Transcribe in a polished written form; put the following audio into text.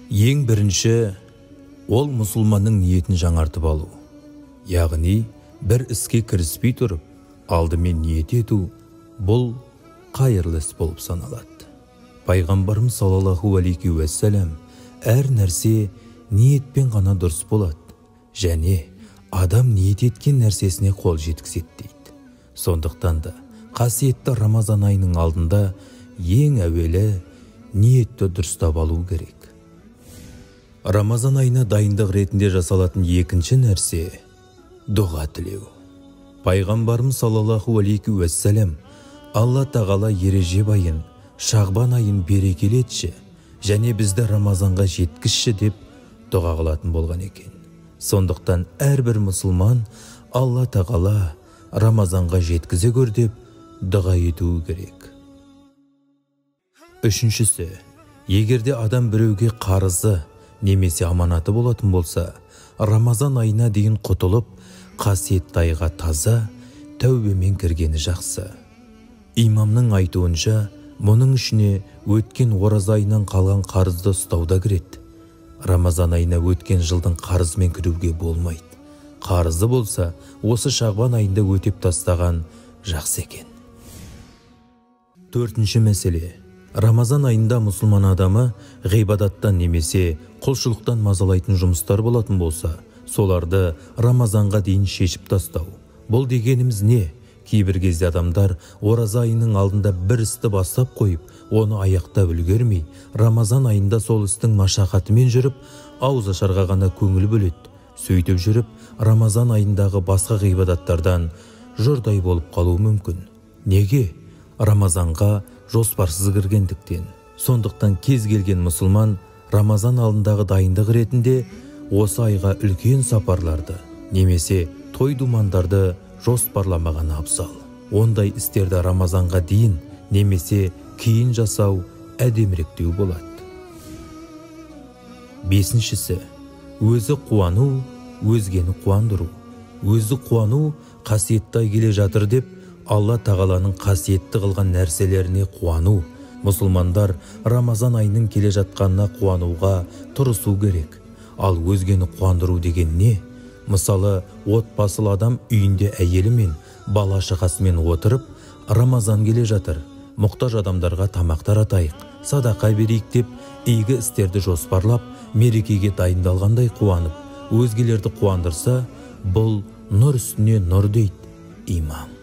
Ең бірінші, ол мұсылманның ниетін жаңартып алу. Яғни, бір іске кіріспей тұрып, алдымен ниет ету, бұл қайырлы іс болып саналады. Пайғамбарымыз саллаллаху алейхи уассалам әр нәрсе ниетпен ғана дұрыс болады, және адам ниет еткен нәрсесіне қол жеткізеді дейді. Сондықтан да қасиетті Рамазан айының алдында ең әуелі ниетті дұрыстап алу керек. Рамазан айына дайындық ретінде жасалатын екінші нәрсе дұға тілеу. Пайғамбарымыз саллаллаху алейхи уассалам Алла тағала Ережеп айын, Шағбан айын берекелетші және бізді Рамазанға жеткізші деп дұға қылатын болған екен. Сондықтан әрбір мұсылман Алла тағала Рамазанға жеткізе көр деп дұға етуі керек. Үшіншісі, егерде адам біреуге қарызы немесе аманаты болатын болса, Рамазан айына дейін құтылып, қасиетті айға таза тәубемен кіргені жақсы. Имамның айтуынша, мұның ішіне өткен ораза айынан қалған қарызды ұстауда кіреді. Рамазан айына өткен жылдың қарызымен кіруге болмайды. Қарызы болса, осы Шағбан айында өтеп тастаған жақсы екен. Төртінші мәселе. Рамазан айында мұсылман адамы ғибадаттан немесе құлшылықтан мазалайтын жұмыстар болатын болса, соларды Рамазанға дейін шешіп тастау. Бұл дегеніміз не? Кейбір кезде адамдар ораза айының алдында бір істі бастап қойып, оны аяқтап үлгермей, Рамазан айында сол істің машақатымен жүріп, ауыз ашарға ғана көңіл бөледі. Сөйтіп жүріп, Рамазан айындағы басқа ғибадаттардан жұрдай болып қалуы мүмкін. Неге? Рамазанға жоспарсыз кіргендіктен. Сондықтан кез келген мұсылман Рамазан алдындағы дайындық ретінде осы айға үлкен сапарларды немесе той думандарды жоспарламаған абзал. Ондай істерді Рамазанға дейін немесе кейін жасау әдеміректеу болады. Бесіншісі, өзі қуану, өзгені қуандыру. Өзі қуану қасиетті ай келе жатыр деп Алла тағаланың қасиетті қылған нәрселеріне қуану. Мұсылмандар Рамазан айының келе жатқанына қуануға тырысу керек. Ал өзгені қуандыру деген не? Мысалы, отбасылы адам үйінде әйелімен, бала шағасымен отырып, Рамазан келе жатыр, мұқтаж адамдарға тамақ таратайық, садақа берейік деп игі істерді жоспарлап, мерекеге дайындалғандай қуанып, өзгелерді қуандырса, бұл нұр үстіне нұр дейді имам.